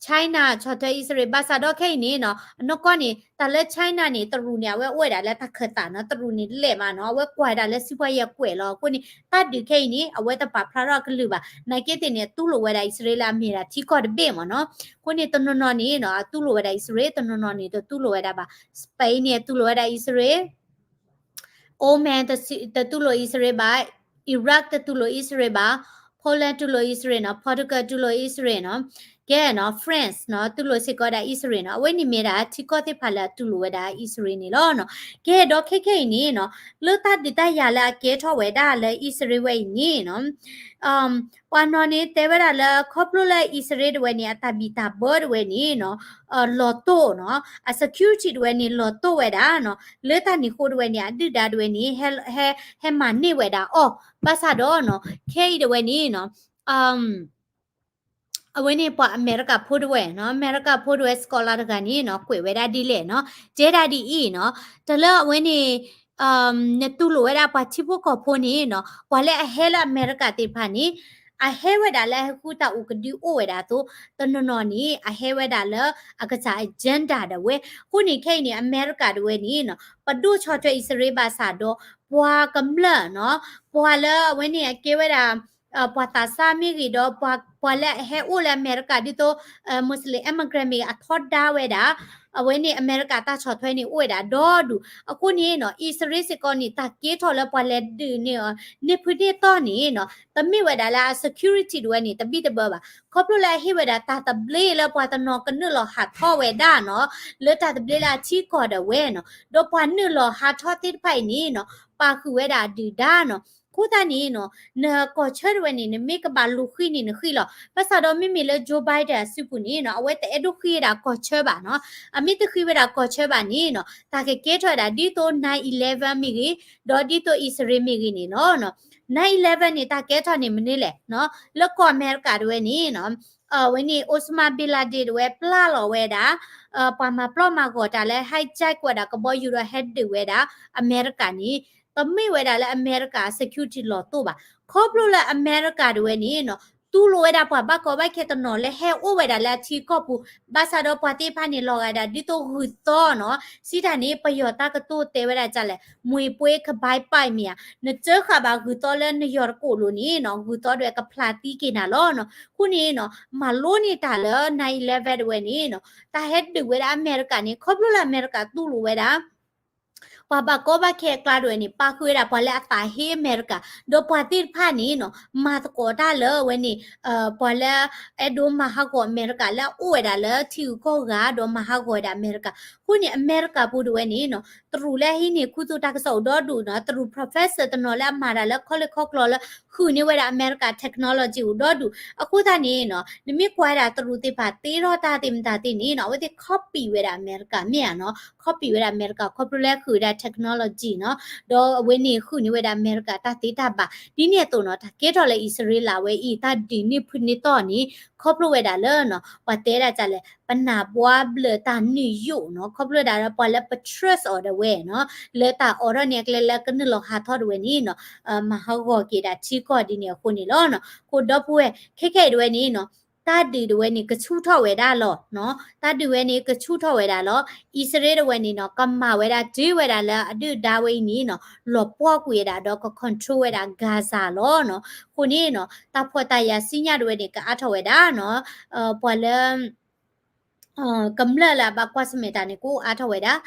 China ဆီၣ်ထွဲအံၣ်စရ့လး, ဘၣ်ဆၣ်ဒီးခဲအံၤန့ၣ်နီၤ အနီၢ်ကီၢ်န့ၣ် တၢ်လၢ China န့ၣ် တရူးန့ၣ် အဝဲအိၣ်ဝဲဒၣ်လၢတၢ်ခၢၣ်သးနီၤ, တရူးန့ၣ်လဲၣ်မးနီၤ, အဝဲကွၢ်ဝဲဒၣ်လၢစံးပှၤယဲၢ်ကွဲးလီၤ. အဃိန့ၣ် တၢ်ဒုးခဲအံၤန့ၣ် အဝဲတပာ်ဖျါထီၣ်အကလုၢ်ဘၣ်. နာ်က့သ့ၣ်န့ၣ် အတူၢ်လိာ်ဝဲဒၣ်အံၣ်စရ့လးအမ့ၢ်ဒၣ်ထံကီၢ်တဘ့ၣ်မ့ၢ်နီၤ. အဃိန့ၣ် တနီၤနီၤန့ၣ်နီၤ အတူၢ်လိာ်ဝဲဒၣ်အံၣ်စရ့လး, တနီၤနီၤန့ၣ် တတူၢ်လိာ်ဝဲဒၣ်ဘၣ်. Spain န့ၣ် အတူၢ်လိာ်ဝဲဒၣ်အံၣ်စရ့လး Oman တတူၢ်လိာ်အံၣ်စရ့လးဘၣ်, Iraq တတူၢ်လိာ်အံၣ်စရ့လးဘၣ်, Poland တူၢ်လိာ်အံၣ်စရ့လးနီၤ, Portugal တူၢ်လိာ်အံၣ်စရ့လးနီၤ, ကဲနီၤ France နီၤ တူၢ်လိာ်စ့ၢ်ကီးဝဲဒၣ်အံၣ်စရ့လးနီၤ, အဝဲန့ၣ်မ့ၢ်ဒၣ်ထံကီၢ်သ့ၣ်တဖၣ်လၢအတူၢ်လိာ်ဝဲဒၣ်အံၣ်စရ့လးန့ၣ်လီၤနီၤ. ကဲဒီးခဲခဲအံၤန့ၣ်နီၤ လၢတၢ်ဒုးတၢ်ယၤလၢအကဲထီၣ်ဝဲဒၣ်လၢအံၣ်စရ့လးဝဲအံၤန့ၣ်နီၤ ပှၤနီၤန့ၣ်တဲဝဲဒၣ်လၢ ခီဖျိလၢအံၣ်စရ့လးတဝဲန့ၣ် အတၢ်ဘံၣ်တၢ်ဘၢတဝဲန့ၣ်နီၤ လီၤတိၢ်နီၤ အ security တဝဲန့ၣ် လီၤတိၢ်ဝဲဒၣ်နီၤ, လၢတၢ်န့ၣ်အဃိတဝဲန့ၣ် အဒုၣ်ဒါတဝဲန့ၣ် ဟဲမၤန့ၢ်ဝဲဒၣ်အီၤ, ဘၣ်ဆၣ်ဒီးနီၤ ခဲအံၤတဝဲန့ၣ်နီၤ အဝဲန့ၣ်ပှၤအမဲရကၤဖိတဝဲနီၤ, အမဲရကၤဖိတဝဲ scholar တဂၤန့ၣ်နီၤ ကွဲးဝဲဒၣ်ဒ်လဲၣ်နီၤ, တဲဒၣ်ဒ်အံၤနီၤ, တၢ်လၢအဝဲန့ၣ် နတူၢ်လိာ်ဝဲဒၣ်ပှၤထံဖိကီၢ်ဖိန့ၣ်နီၤ ပှၤလၢအဟဲလၢအမဲရကၤသ့ၣ်တဖၣ်န့ၣ် အဟဲဝဲဒၣ်လၢအဟဲဃုတၢ်အိၣ်ကဒုအိၣ်ဝဲဒၣ်အသိး တနီၤနီၤန့ၣ် အဟဲဝဲဒၣ်လၢအကစၢ် agenda ဒၣ်ဝဲ, အဃိန့ၣ်ခဲအံၤန့ၣ် အမဲရကၤတဝဲန့ၣ်နီၤ ပဒိၣ်ဆီၣ်ထွဲအံၣ်စရ့လးဘၣ်ဆၣ်ဒီး ပှၤကမျၢၢ်နီၤ ပှၤလၢအဝဲန့ၣ်အကဲဝဲဒၣ် ပှၤသးစၢ်မ့ၢ်ဂ့ၤဒီး ပှၤလၢအဟဲအိၣ်လၢအမဲရကၤဒ်သိး Muslim immigrant မ့ၢ်ဂ့ၤ အထီဒါဝဲဒၣ် အဝဲန့ၣ်အမဲရကၤတၢ်ဆီၣ်ထွဲန့ၣ်အိၣ်ဝဲဒၣ်ဒီဒူၣ်, အဃိန့ၣ်နီၤ အံၣ်စရ့လးစ့ၢ်ကီးန့ၣ် တၢ်ကဲထီၣ်လၢပှၤလဲၤဒုးန့ၢ်အီၤ န့ၢ်ဖုန့ၢ်သီၣ်န့ၣ်နီၤ တမ့ၢ်ဝဲဒၣ်လၢအ security တဝဲန့ၣ် တဘံၣ်တဘၢဘၣ်, ခီဖျိလၢအဟ့ၣ်ဝဲဒၣ်တၢ်သဘျ့လၢပှၤတနီၤကနုာ်လီၤဟးထီၣ်ဝဲဒၣ်နီၤ လၢတၢ်သဘျ့လၢအထံကီၢ်ဒၣ်ဝဲနီၤ, ဒီးပှၤနုာ်လီၤဟးထီၣ်သ့ၣ်တဖၣ်အံၤန့ၣ်နီၤ ပာ်ဃုာ်ဝဲဒၣ်အဒုၣ်ဒါနီၤ, အဃိသတးန့ၣ်နီၤ နကီၢ်ဆၢတဝဲန့ၣ် နမ့ၢ်ကဘၣ်လူၤဃံန့ၣ်နဃံလီၤ, ဘၣ်ဆၣ်ဒီးမ့မ့ၢ်လၢ Joe Biden အစုပူၤန့ၣ်နီၤ အဝဲတအဲၣ်ဒိးဃံဝဲဒၣ်ကီၢ်ဆၢဘၣ်နီၤ, အမ့ၢ်တဃံဝဲဒၣ်ကီၢ်ဆၢဘၣ်န့ၣ်နီၤ တၢ်ကကဲထီၣ်ဝဲဒၣ်ဒ်သိး nine eleven မ့ၢ်ဂ့ၤ ဒီးဒ်သိးအံၣ်စရ့လးမ့ၢ်ဂ့ၤန့ၣ်လီၤ. nine eleven န့ၣ် တၢ်ကဲထီၣ်န့ၣ်မနုၤလဲၣ်နီၤ, လၢကီၢ်အမဲရကၤတဝဲန့ၣ်နီၤ အဝဲန့ၣ် Osama bin Laden တဝဲပျၢ်လီၤဝဲဒၣ် ပှၤမၤပျီမၤဂီၤတၢ်လၢ hijack ဝဲဒၣ်ကဘီယူၤဒီးဟဲဒုးဝဲဒၣ်အမဲရကၤန့ၣ် တမ့ၢ်ဝဲဒၣ်လၢအမဲရကၤ security လီၤတိၢ်ဘၣ်, ခီဖျိလၢအမဲရကၤတဝဲန့ၣ်နီၤ တူၢ်လိာ်ဝဲဒၣ်ပှၤဘၣ်ကီဘၣ်ခဲတနီၤလၢဟဲအိၣ်ဝဲဒၣ်လၢအထံကီၢ်ပူၤ, ဘၣ်ဆၣ်ဒီးပှၤသ့ၣ်တဖၣ်န့ၣ် လီၤဂာ်ဒၣ်ဒ်သိးဂုၢ်သီနီၤ, စံးတၢ်န့ၣ် ပယီၤတၢ်ကတိၤတဲဝဲဒၣ်ဒ်လဲၣ် မွေပွဲခဘိုင်းပိုက် မ့ၢ်ဧါ, နစၢဃာ်ဘၣ်ဂုၢ်သီလၢနယီၤတကိးလိၤန့ၣ်နီၤ ဂုၢ်သီတဝဲကဖျါသံက့ၤနၤလီၤနီၤ, အဃိန့ၣ်နီၤ မၤလိန့ၢ်တၢ်လၢ nine eleven တဝဲန့ၣ်နီၤ တၢ်ဟဲဒုးဝဲဒၣ်အမဲရကၤန့ၣ် ခီဖျိလၢအမဲရကၤတူၢ်လိာ်ဝဲဒၣ် ပှၤဘၣ်ကီဘၣ်ခဲအကျါတဝဲန့ၣ် ပာ်ဃုာ်ဝဲဒၣ်ပှၤလၢအသးဟ့အမဲရကၤ, ဒီးပှၤသ့ၣ်တဖၣ်န့ၣ်နီၤ မၤသကိးတၢ်လၢအဝဲန့ၣ် ပှၤလၢအအဲၣ်ဒိးမၤဟးဂီၤအမဲရကၤ လၢအအိၣ်ဝဲဒၣ်လၢထံဂုၤကီၢ်ဂၤ ဒီးမၤဟးဂီၤဝဲဒၣ်အမဲရကၤ, အဃိန့ၣ် အမဲရကၤပူၤတဝဲန့ၣ်နီၤ တရူးလၢဟံးန့ၢ်ခူသူၣ်တၢ်ကစီၣ်အိၣ်ဒီဒူၣ်နီၤ, တရူး professor တနီၤလၢအမၤတၢ်လၢ college ခီကျီလၢ ဃုာ်န့ၢ်ဝဲဒၣ်အမဲရကၤ technology အိၣ်ဒီဒူၣ်, အဃိသတးန့ၣ်နီၤ နမ့ၢ်ကွၢ်ဝဲဒၣ်တရူးသ့ၣ်တဖၣ်သ့ထီၣ်တၢ်သ့ၣ်မတၤသ့ၣ်န့ၣ်နီၤ အဝဲသ့ၣ် copy ဝဲဒၣ်အမဲရကၤမ့ၢ်ဧါနီၤ, copy ဝဲဒၣ်အမဲရကၤ ခီဖျိလၢဃုာ်ဝဲဒၣ် technology နီၤ, ဒီးအဝဲန့ၣ်ဃုာ်န့ၢ်ဝဲဒၣ်အမဲရကၤတၢ်သ့တၢ်ဘၣ်, ဒ်န့ၣ်အသိးနီၤ တၢ်ကဲထီၣ်လၢအံၣ်စရ့လးဝဲအံၤ တၢ်ဒုးန့ၢ်ဖုန့ၢ်သီၣ်န့ၣ် ခီဖျိဝဲဒၣ်လၢနီၤ ပှၤတဲဒၣ်ဒ်လဲၣ် ပနၢ်ဘှါဘျၢၣ်တၢ်နုာ်ယိာ်နီၤ, ခီဖျိဒၣ်လၢပှၤလၢပ trust အီၤဒၣ်ဝဲနီၤ, လၢတၢ်အိးထီၣ်န့ၢ်အကျဲလၢကနုာ်လီၤဟးထီၣ်ဒၣ်ဝဲန့ၣ်နီၤ မၤဟးဂီၤက့ၤဒၣ်ထံကီၢ်ဒ်န့ၣ်အဃိန့ၣ်လီၤနီၤ, အဃိဒီပုၢ်ဝဲၢ် ခဲခဲအံၤဒၣ်ဝဲန့ၣ်နီၤ တၢ်ဒုးဒၣ်ဝဲန့ၣ် ကဆူၣ်ထီၣ်ဝဲဒၣ်လီၤနီၤ, တၢ်ဒုးဝဲန့ၣ် ကဆူၣ်ထီၣ်ဝဲဒၣ်လီၤ, အံၣ်စရ့လးဒၣ်ဝဲန့ၣ်နီၤ ကမၤဝဲဒၣ်တုၤဝဲဒၣ်လၢအဒုၣ်ဒါဝဲအံၤန့ၣ်နီၤ လီၤပှီၢ်ကွံာ်ဝဲဒၣ်ဒီးက control ဝဲဒၣ် Gaza လီၤနီၤ, အဃိန့ၣ်နီၤ တၢ်ဖှီၣ်တၢ်ယာ်စံညါဒၣ်ဝဲန့ၣ် ကအါထီၣ်ဝဲဒၣ်နီၤ ပှၤလၢ ကမျၢၢ်လၢအဘၣ်ကွၢ်ဆၢၣ်မဲာ်တၢ်န့ၣ် ကအိၣ်အါထီၣ်ဝဲဒၣ်,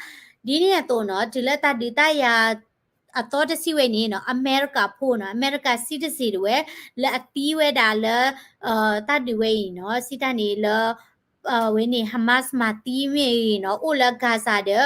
ဒ်န့ၣ်အသိးနီၤ တုၤလၢတၢ်ဒုးတၢ်ယၤအသီတဆံဝဲန့ၣ်နီၤ အမဲရကၤဖိနီၤ အမဲရကၤ citizen ဒၣ်ဝဲ လၢအသံဝဲဒၣ်လၢ တၢ်ဒုးဝဲအံၤနီၤ စံးတၢ်န့ၣ်လၢ အဝဲန့ၣ် Hamas မၤသံမ့ၢ်ဂ့ၤနီၤ အိၣ်လၢ Gaza ဒီး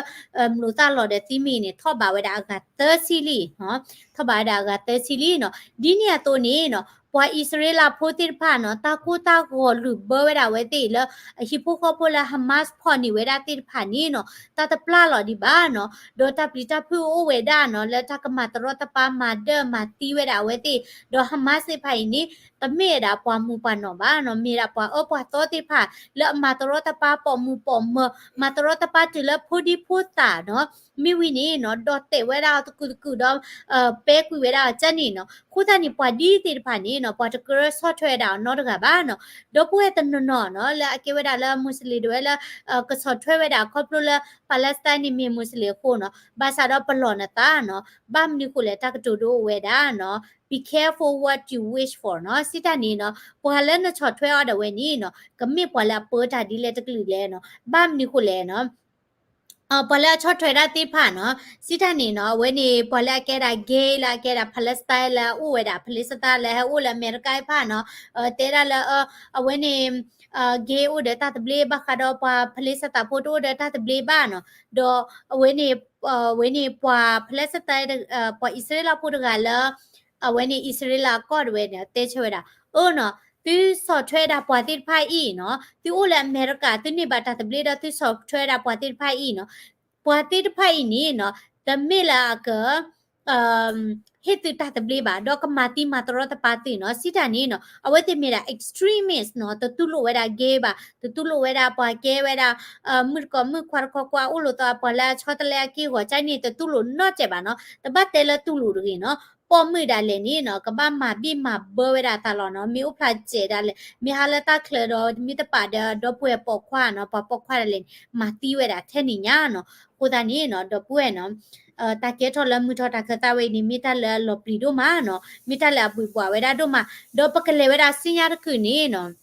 မျိာ်သၣ်လီၤဒီးသံမ့ၢ်ဂ့ၤန့ၣ် ထီၣ်ဘးဝဲဒၣ်အဂၤသၢဆံလံနီၤ, ထီၣ်ဘးဝဲဒၣ်အဂၤသၢဆံလံနီၤ, ဒ်န့ၣ်အသိးန့ၣ်နီၤ ပှၤအံၣ်စရ့လးဖိသ့ၣ်တဖၣ်နီၤ တၢ်ကိၢ်တၢ်ဂီၤလုၢ်ဘၢဝဲဒၣ်အဝဲသ့ၣ်လၢ အဟံၣ်ဖိဃီဖိလၢ Hamas ဖီၣ်န့ၢ်ဝဲဒၣ်သ့ၣ်တဖၣ်န့ၣ်နီၤ တၢ်တပျၢ်လီၤဒံးဘၣ်နီၤ, ဒီးတၢ်ပျံၤတၢ်ဖုးအိၣ်ဝဲဒၣ်နီၤ လၢတၢ်ကမၤတရီတပါမၤဒၢမၤသံဝဲဒၣ်အဝဲသ့ၣ်, ဒီး Hamas သ့ၣ်တဖၣ်အံၤန့ၣ် တမ့ၢ်ဝဲဒၣ်ပှၤမုၢ်ပှၤနီၢ်ဘၣ်နီၤ, မ့ၢ်ဝဲဒၣ်ပှၤအၢပှၤသီသ့ၣ်တဖၣ် လၢအမၤတရီတပါပိာ်မုၣ်ပိာ်မၢၤ, မၤတရီတပါတုၤလၢဖိဒံဖိသၣ်နီၤ, မ့ၢ်ဝံၤန့ၣ်နီၤ ဒီးတဲာ်ဝဲဒၣ်အီၤတကုာ်တကုာ်ဒီး ပဲကွံာ်ဝဲဒၣ်အီၤကန့ၣ်နီၤ, အဃိသတးန့ၣ် ပှၤဒ်သ့ၣ်တဖၣ်န့ၣ်နီၤ ပှၤတကြၢးဆီၣ်ထွဲဝဲဒၣ်အီၤနီတဂၤဘၣ်နီၤ, ဒီပုၢ်ဝဲၢ်တနီၤနီၤနီၤ လၢအကဲဝဲဒၣ်လၢ Muslim ဒၣ်ဝဲလၢ ကဆီၣ်ထွဲဝဲဒၣ်ခီဖျိလၢ Palestine န့ၣ်မ့ၢ် Muslim အဃိနီၤ, ဘၣ်ဆၣ်ဒီးပလီၢ်နသးနီၤ, ဘၣ်မနုၤဃိလဲၣ် တၢ်ကတိၤဒိအိၣ်ဝဲဒၣ်နီၤ, Be careful what you wish for နီၤ, စံးတၢ်န့ၣ်နီၤ ပှၤလၢနဆီၣ်ထွဲအီၤဒၣ်ဝဲန့ၣ်နီၤ ကမ့ၢ်ပှၤလၢအပၢတၢ်ဒ်လဲၣ်တကလုာ်လဲၣ်နီၤ, ဘၣ်မနုၤဃိလဲၣ်နီၤ ပှၤလၢအဆီၣ်ထွဲဒၣ်သ့ၣ်တဖၣ်နီၤ, စံးတၢ်န့ၣ်နီၤ အဝဲန့ၣ် ပှၤလၢအကဲဒၣ် gay လၢအကဲဒၣ် Palestine လၢအအိၣ်ဝဲဒၣ် Palestine လၢဟဲအိၣ်လၢအမဲရကၤတဖၣ်နီၤ, တဲဒၣ်လၢ အဝဲန့ၣ် gay အိၣ်ဒီးတၢ်သဘျ့ဘၣ်ဃးဒီးပှၤ Palestine ဖိတအိၣ်ဒီးတၢ်သဘျ့ဘၣ်နီၤ, ဒီးအဝဲန့ၣ် အဝဲန့ၣ်ပှၤ Palestine ပှၤအံၣ်စရ့လးဖိတဂၤလၢ အဝဲန့ၣ်အံၣ်စရ့လးအကီၢ်တဝဲန့ၣ် တဲဆၢဝဲဒၣ်, အၢနီၤ, သုဆီၣ်ထွဲဒၣ်ပှၤသ့ၣ်တဖၣ်အံၤနီၤ, သုအိၣ်လၢအမဲရကၤ သုန့ၢ်ဘၣ်တၢ်သဘျ့ဒီးသုဆီၣ်ထွဲဒၣ်ပှၤသ့ၣ်တဖၣ်အံၤနီၤ, ပှၤသ့ၣ်တဖၣ်အံၤန့ၣ်နီၤ တမ့ၢ်လၢအက ဟ့ၣ်သုတၢ်သဘျ့ဘၣ် ဒီးကမၤသံမၤတရီတပါသုနီၤ, စံးတၢ်န့ၣ်နီၤ အဝဲသ့ၣ်မ့ၢ်ဒၣ် extremist နီၤ, တတူၢ်လိာ်ဝဲဒၣ် gay ဘၣ်, တတူၢ်လိာ်ဝဲဒၣ်ပှၤကဲဝဲဒၣ် မုၣ်တကိးမုၣ်ခွါတခီကွၢ် အိၣ်လိာ်သးပှၤလၢအဆီတလဲအက့ၢ်အဂီၤ ကန့ၣ် တတူၢ်လိာ်နီတစဲးဘၣ်နီၤ, တဘၣ်တဲလၢတူၢ်လိာ်တဂ့ၤနီၤ, ပိာ်မုၣ်ဒၣ်လဲာ်န့ၣ်နီၤ ကဘၣ်မၤဘံၣ်မၤဘၢဝဲဒၣ်အသးလီၤနီၤ, မ့ၢ်အိၣ်ဖျါစဲးဒၣ်လဲာ် မ့ၢ်ဟါလၢတၢ်ချၢဒီး မ့ၢ်တပာ်ဒီးဒီပုၢ်ဝဲၢ်ပိာ်ခွါနီၤ, ပှၤပိာ်ခွါဒၣ်လဲာ်န့ၣ် မၤသံဝဲဒၣ်ထဲန့ၣ်ညါနီၤ, အဃိသတးန့ၣ်နီၤ ဒီပုၢ်ဝဲၢ်နီၤ တၢ်ကဲထီၣ်လၢမုၢ်ထီၣ်တၢ်ခၢၣ်သးဝဲအံၤန့ၣ် မ့ၢ်တၢ်လၢအလီၤပျံၤဒိၣ်မးနီၤ, မ့ၢ်တၢ်လၢအဘှံးဘှီးဝဲဒၣ်ဒိၣ်မး, ဒီးပကလဲၤဝဲဒၣ်စံညါတကုာ်န့ၣ်နီၤ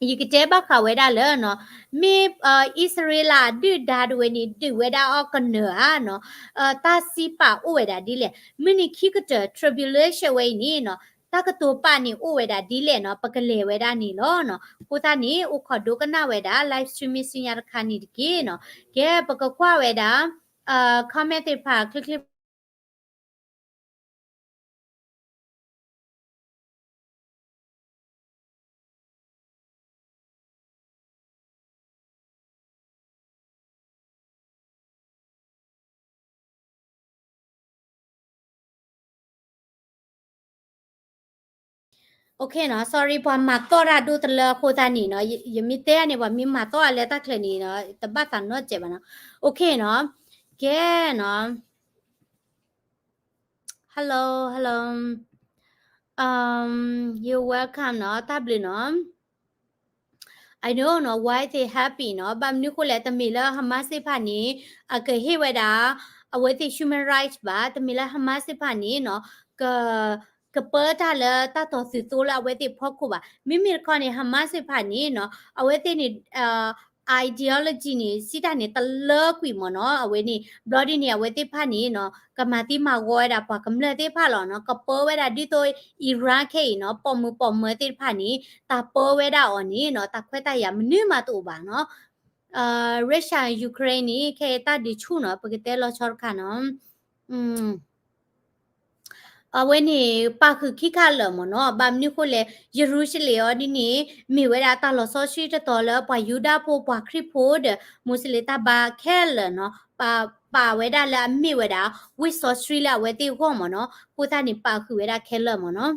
ယကတဲဘၣ်ဃးဝဲဒၣ်လၢနီၤ, မ့ၢ်အံၣ်စရ့လးအဒုၣ်ဒါတဝဲန့ၣ် ဒုးဝဲဒၣ်အီၤကနၢၤဧါနီၤ, တၢ်စံးပာ်အိၣ်ဝဲဒၣ်ဒ်လဲၣ်, မုၢ်နံၤခံကတၢၢ် tribulation ဝဲအံၤန့ၣ်နီၤ, တၢ်ကတိၤပာ်န့ၣ်အိၣ်ဝဲဒၣ်ဒ်လဲၣ်နီၤ, ပကလဲၤဝဲဒၣ်န့ၣ်လီၤနီၤ, အဃိသတးန့ၣ် အိၣ်ခိးဒိကနၣ်ဝဲဒၣ် live streaming စံညါတခါန့ၣ်တက့ၢ်နီၤ, ကဲ ပကကွၢ်ဝဲဒၣ် comment သ့ၣ်တဖၣ်ချ့ချ့ OK နီၤ, sorry ပှၤမၤသီၣ်တၢ်ဒိၣ်တလၢအဃိသတးန့ၣ်နီၤ, ယမ့ၢ်တဲန့ၣ် ပှၤမ့ၢ်မၤသီၣ်အလၢတၢ်ချၢန့ၣ်နီၤ တဘၣ်သးနီတစဲးဘၣ်နီၤ, OK နီၤ, ကဲနီၤ Hello, hello. Um, you're welcome နီၤ, တၢ်ဘျုးနီၤ. I don't know why they happy နီၤ, ဘၣ်မနုၤဃိလဲၣ်, တမ့ၢ်လၢ Hamas သ့ၣ်တဖၣ်န့ၣ် အကဟ့ၣ်ဝဲဒၣ် အဝဲသ့ၣ် human rights ဘၣ်, တမ့ၢ်လၢ Hamas သ့ၣ်တဖၣ်န့ၣ်နီၤ က ကပၢတၢ်လၢတၢ်တီၤသုးသိလၢအဝဲသ့ၣ်ဖီခိၣ်ဘၣ်. မ့မ့ၢ်တခီန့ၣ် Hamas သ့ၣ်တဖၣ်န့ၣ်နီၤ အဝဲသ့ၣ်န့ၣ် ideology န့ၣ် စံးတၢ်န့ၣ် တလၢကွံာ်မ့ၢ်နီၤ, အဝဲန့ၣ် ဘျီဒ်န့ၣ် အဝဲသ့ၣ်တဖၣ်န့ၣ်နီၤ ကမၤသံမၤဂီၤဝဲဒၣ်ပှၤကမျၢၢ်သ့ၣ်တဖၣ်လီၤနီၤ, ကပၢဝဲဒၣ်ဒ်သိး Iran ခဲအံၤနီၤ ပိာ်မုၣ်ပိာ်မၢၤသ့ၣ်တဖၣ်န့ၣ် တၢ်ပၢဝဲဒၣ်အီၤန့ၣ်နီၤ တၢ်ခွဲးတၢ်ယာ်မနုၤမးတအိၣ်ဘၣ်နီၤ. Russia Ukraine န့ၣ် ခဲအံၤတၢ်ဒုးဆူၣ်နီၤ ပကတဲလီၤဆီတခါနီၤ. အဝဲန့ၣ် ပာ်ဃုာ်ခံခါလၢာ်မ့ၢ်နီၤ, ဘၣ်မနုၤဃိလဲၣ် ယရူၤၡလ့ၣ်အီၤဒ်န့ၣ် မ့ၢ်ဝဲဒၣ်တၢ်လီၤဆီဆှံတတီၤလၢပှၤယူဒၤဖိ ပှၤခရံာ်ဖိဒီး မူးစလ့ၣ်တၢ်ဘါခဲလၢာ်နီၤ, ပာ် ပာ်ဝဲဒၣ်လၢအမ့ၢ်ဝဲဒၣ် ဝ့ၢ်စီဆှံလၢအဝဲသ့ၣ်အဂီၢ်မ့ၢ်နီၤ, အဃိသတးန့ၣ် ပာ်ဃုာ်ဝဲဒၣ်ခဲလၢာ်မ့ၢ်နီၤ.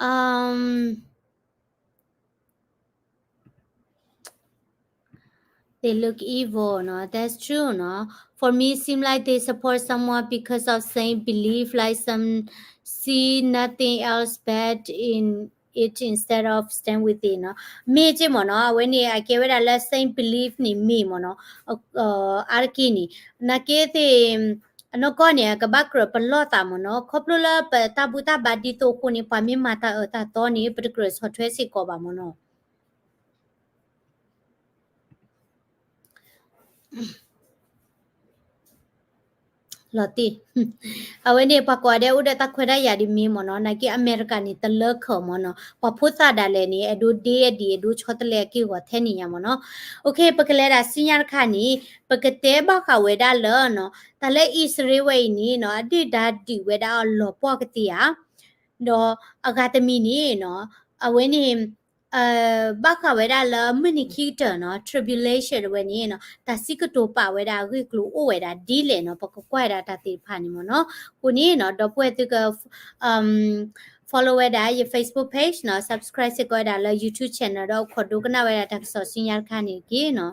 Um, they look evil, no? That's true, no? For me, seem like they support someone because of same belief, like some see nothing else bad in it instead of stand with it, no? မ့ၢ်က့မ့ၢ်နီၤ, အဝဲန့ၣ် အကဲဝဲဒၣ်လၢ same belief န့ၣ်မ့ၢ်မ့ၢ်နီၤ, အါတက့ၢ်န့ၣ် နာ်က့သ့ၣ် အနီၢ်ကီၢ်န့ၣ် ကဘၣ်ကြၢးပလီၢ်သးမ့ၢ်နီၤ, ခီဖျိလၢပတၢ်ဘူၣ်တၢ်ဘါဒ်သိးအဃိန့ၣ် ပှၤမ့ၢ်မၤတၢ်အၢတၢ်သီန့ၣ် ပတကြၢးဆီၣ်ထွဲစ့ၢ်ကီးဘၣ်မ့ၢ်နီၤ. လီၤတံၢ်, အဝဲန့ၣ် ပှၤကိးဂၤဒဲးအိၣ်ဒီးတၢ်ခွဲးတၢ်ယာ်ဒ်မ့ၢ်မ့ၢ်နီၤ, နာ်က့အမဲရကၤန့ၣ် တလၢခၢးမ့ၢ်နီၤ, ပှၤဖိသၣ်ဒၣ်လဲာ်န့ၣ် အဲၣ်ဒိးဒ့အဒံး အဲၣ်ဒိးဆီတလဲအက့ၢ်အဂီၤထဲန့ၣ်ညါမ့ၢ်နီၤ. အ OK, ပကလဲၤဒၣ်ဆူညါတခါန့ၣ် ပကတဲဘၣ်ဃးဝဲဒၣ်လၢနီၤ, တၢ်လၢအံၣ်စရ့လးဝဲအံၤန့ၣ်နီၤ, အဒုၣ်ဒါဒုးဝဲဒၣ်အီၤလီၤပှီၢ်ကသ့ဧါ, ဒီးအဂၤတမံၤန့ၣ်နီၤ, အဝဲန့ၣ် ဘၣ်ဃးဝဲဒၣ်လၢမုၢ်နံၤခံကတၢၢ်နီၤ, tribulation တဝဲန့ၣ်နီၤ, တၢ်စံးကတိၤပာ်ဝဲဒၣ်အဂ့ၢ်အကျိၤအိၣ်ဝဲဒၣ်ဒ်လဲၣ်နီၤ, ပကကွၢ်ဝဲဒၣ်တၢ်သ့ၣ်တဖၣ်န့ၣ်မ့ၢ်နီၤ. အဃိန့ၣ်နီၤ, ဒီပုၢ်ဝဲၢ်သုက follow ဝဲဒၣ်ယ Facebook page နီၤ, subscribe စ့ၢ်ကီးဝဲဒၣ်လၢ YouTube channel ဒီးအိၣ်ခိးဒိကနၣ်ဝဲဒၣ်တၢ်ကစီၣ်ဆူညါတခါန့ၣ်တက့ၢ်နီၤ.